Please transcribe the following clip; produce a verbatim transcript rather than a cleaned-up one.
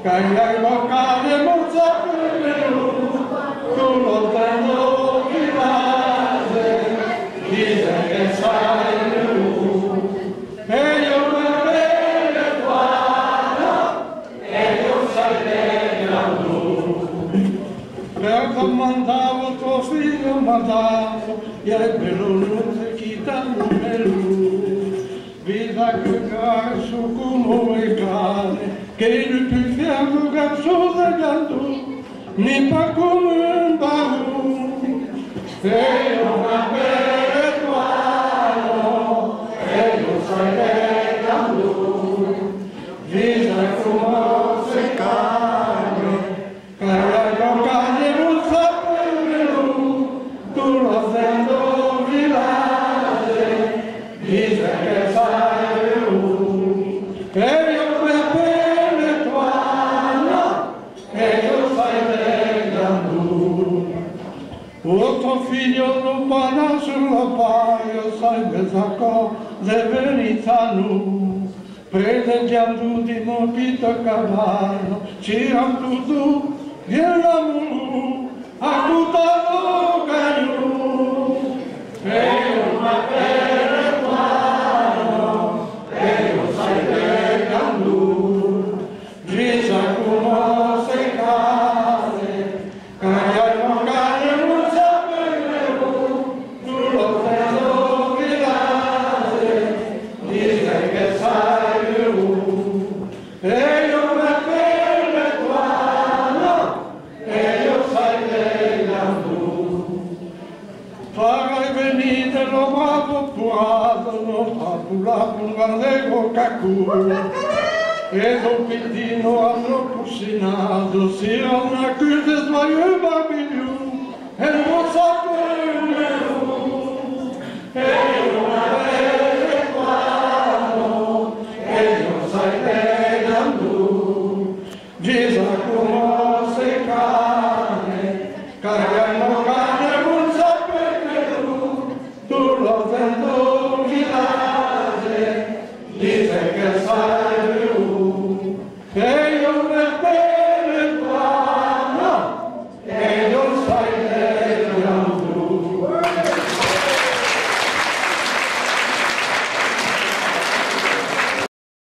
Cagna in bocca di muzza più più, tu non te lo tirare, dice che sai più. E io per bene tua, e io sai bene tu. Per domandavo tuo figlio, ma tanto, e è bello non ti chitano melu. Vita che cari su cumu e cane, che il più fianco che su de canto, mi fa come un baru. E io una bella tua, e io sai de canto, vita come se cane. Carajo cane, non sapevo, tu lo sento gridare, dice che sai più. E io per bene tua, e io sai bene tu. Otto figlio non parla sulla paia, sai mezza cosa venitanu. Presenziandu di mopita cavallo, girando tu, viene l'amore, accuttano cagliù. E io una bella mano, e io sai che candu, dice come se case, Farai venire lo bravo purato, lo papulato, un allegro cacuro, e lo pittino hanno cucinato, si una crisi sbagliò il barbecue, e non sapeva, e io una bella quadro, e io sai che candu,